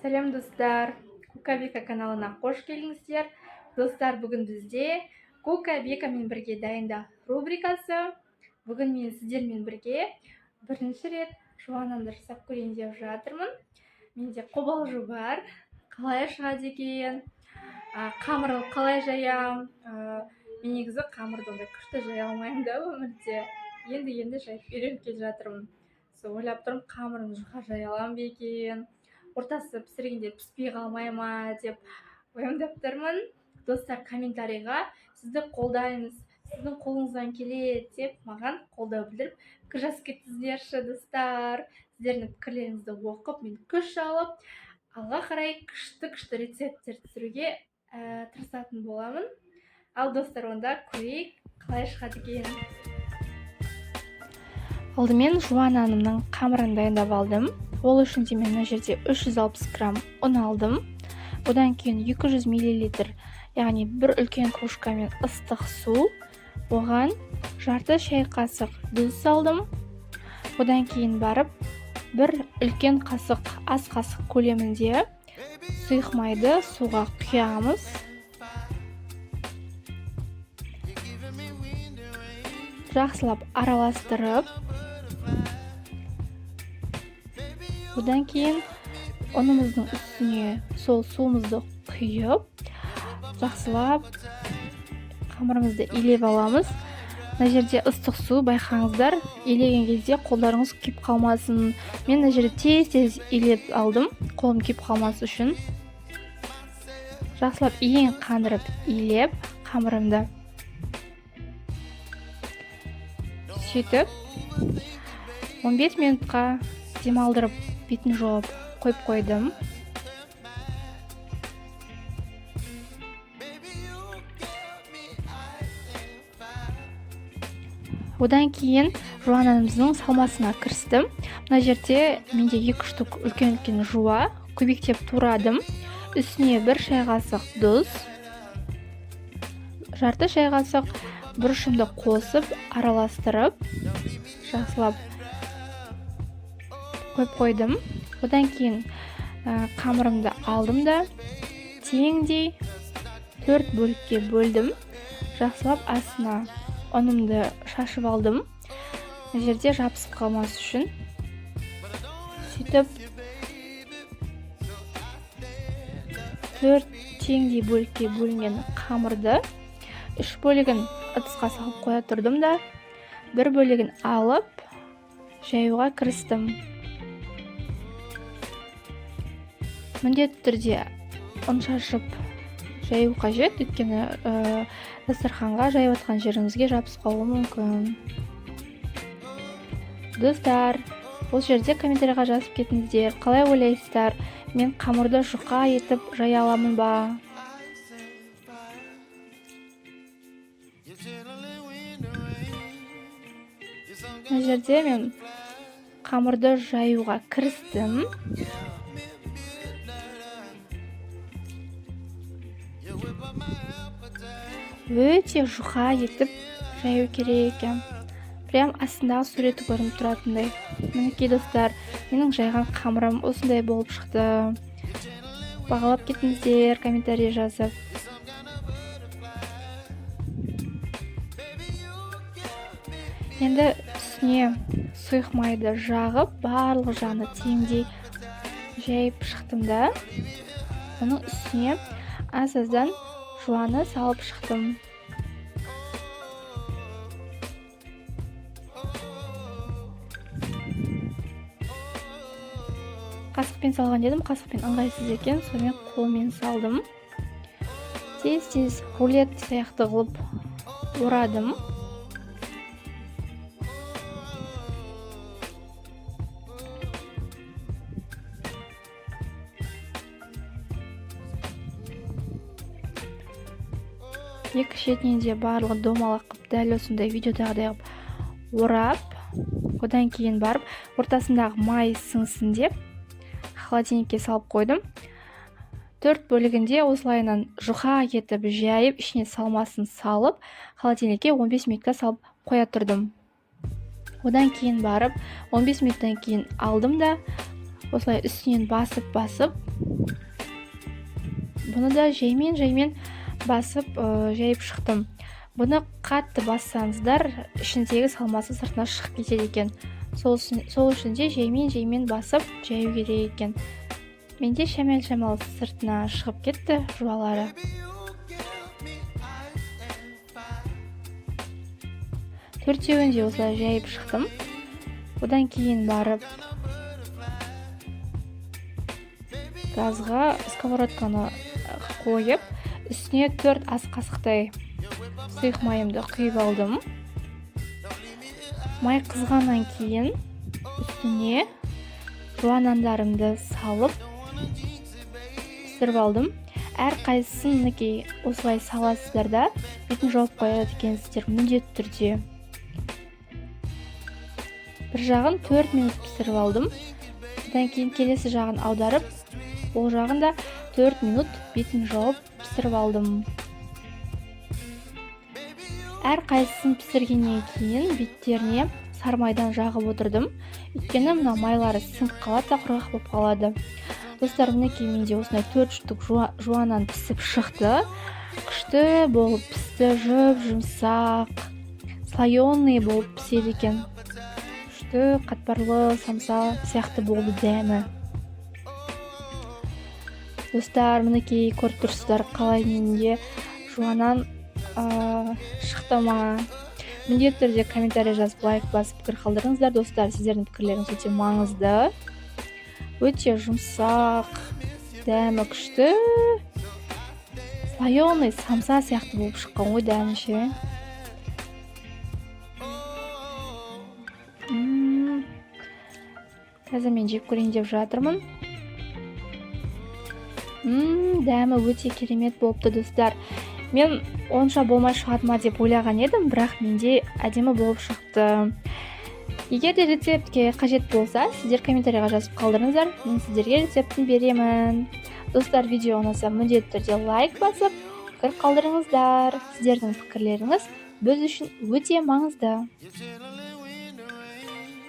Сәлем, достар! Кукабека каналына қош келдіңіздер. Достар, бүгін бізде Кукабекамен бірге дайында рубрикасы. Бүгін мен сіздермен бірге бірінші рет жуа нанды жасап көрейін деп жатырмын. Менде қобалжу бар. Қалай шығады екен? Қамырын қалай жаям? Мен негізі қамырды ондай күшті жая алмаймын да өмірде. Енді-енді жайып үйреніп келе жатырмын. Сол ойлап тұрмын, қамырын жұқа жая аламын ба екен? Ортасы пісіргенде піспей қалмай ма деп уайымдап тұрмын. Достар, комментарийға сізді қолдаймыз, сіздің қолыңыздан келеді деп маған қолдау білдіріп пікір жазып кетіңіздерші, достар. Сіздердің пікірлеріңізді оқып, мен күш алып, алға қарай күшті-күшті рецепттер түсіруге тырысатын боламын. Ал достар, онда көрейік, қалай шығады екен. Алдымен жуа нанымның қамырын дайындап алдым. Ол үшін де мен мына жерде 360 грамм ұн алдым. Одан кейін 200 миллилитр, яғни бір үлкен кружкамен ыстық су, оған жарты шай қасық тұз салдым. Одан кейін барып бір үлкен қасық, ас қасық көлемінде сұйық майды суға құямыз. Жақсылап араластырып, одан кейін ұнымыздың үстіне сол суымызды құйып, жақсылап қамырымызды илеп аламыз. Мына жерде ыстық су, байқаңыздар, илеген кезде қолдарыңыз күйіп қалмасын. Мен мына жерде тез-тез илеп алдым, қолым күйіп қалмас үшін. Жақсылап ең қандырып илеп қамырымды. Сөйтіп 15 минутқа демалдырып, бетін жауып қойып қойдым. Одан кейін жуа нанымыздың салмасына кірістім. Мына жерде менде 2 штук үлкен-үлкен жуа көбектеп турадым. Үстіне 1 шай қасық тұз, жарты шай қасық бұрышымды қосып, араластырып, жақсылап қойып қойдым. Одан кейін қамырымды алдым да теңдей 4 бөлікке бөлдім. Жақсылап астына ұнымды шашып алдым. Мына жерде жабысып қалмас үшін. Сөйтіп 4 теңдей бөлікке бөлінген қамырды 3 бөлігін ыдысқа салып қоя тұрдым да, бір бөлігін алып жаюға кірістім. Міндетті түрде ұн шашып жаю қажет, өйткені дастарханға жайып жатқан жеріңізге жабысып қалуы мүмкін. Достар, осы жерде комментарийға жазып кетіңіздер, қалай ойлайсыздар, мен қамырды жұқа етіп жая аламын ба? Мына жерде мен қамырды жаюға кірістім. Өте жұқа етіп жаю керек екен. Прям астындағы суреті көрініп тұратындай. Мінекей, достар, менің жайған қамырым осындай болып шықты. Бағалап кетіңіздер, комментарий жазып. Енді үстіне сұйық майды жағып, барлық жағына теңдей жайып шықтым да, оның үстіне аз-аздан жуаны салып шықтым. Қасықпен салған едім, қасықпен ыңғайсыз екен, сонымен қолмен салдым. Тез-тез рулет сияқты қылып орадым. Екі шетінен де барлығы домалақ қылып, дәл осындай видеодағыдай қылып орап, одан кейін барып ортасындағы май сіңсін деп холодильникке салып қойдым. 4 бөлігінде осылайынан жұқа етіп жайып, ішіне салмасын салып, холодильникке 15 минутқа салып қоя тұрдым. Одан кейін барып 15 минуттан кейін алдым да, осылай үстінен басып-басып Бұны да жаймен-жаймен басып жайып шықтым. Бұны қатты бассаңыздар, ішіндегі салмасы сыртына шығып кетеді екен. Сол үшін де жаймен-жаймен басып жаю керек екен. Менде шамал-шамал сыртына шығып кетті жуалары. Төртеуін де осылай жайып шықтым. Одан кейін барып газға сковородканы қойып, үстіне 4 ас қасықтай сұйық майымды құйып алдым. Май қызғаннан кейін үстіне жуа нандарымды салып пісіріп алдым. Әр қайсысын мінекей осылай саласыздар да бетін жауып қояды екенсіздер міндетті түрде. Бір жағын 4 минут пісіріп алдым. Одан кейін келесі жағын аударып, ол жағын да 4 минут бетін жауып пісіріп алдым. Әр қайсысын пісіргеннен кейін беттеріне сары майдан жағып отырдым. Өйткені мына майлары сіңіп қалады да құрғақ болып қалады. Достар, мінекей менде осындай 4 штук жуа нан пісіп шықты. Күшті болып пісті, жұп-жұмсақ, слоеный болып піседі екен. Күшті, қатпарлы самса сияқты болды дәмі. Достар, мінекей көріп тұрсыздар, қалай менде жуа нан шықты ма. Міндетті түрде комментарий жазып, лайк басып, пікір қалдырыңыздар. Достар, сіздердің пікірлеріңіз өте маңызды. Өте жұмсақ, дәмі күшті, слоеный самса сияқты болып шыққан ғой дәмі ше. Қазір мен жеп көрейін деп жатырмын. Дәмі өте керемет болыпты, достар. Мен онша болмай шығады ма деп ойлаған едім, бірақ менде әдемі болып шықты. Егер де рецептке қажет болса, сіздер комментарийға жазып қалдырыңыздар, мен сіздерге рецептін беремін. Достар, видео ұнаса міндетті түрде лайк басып, пікір қалдырыңыздар. Сіздердің пікірлеріңіз біз үшін өте маңызды.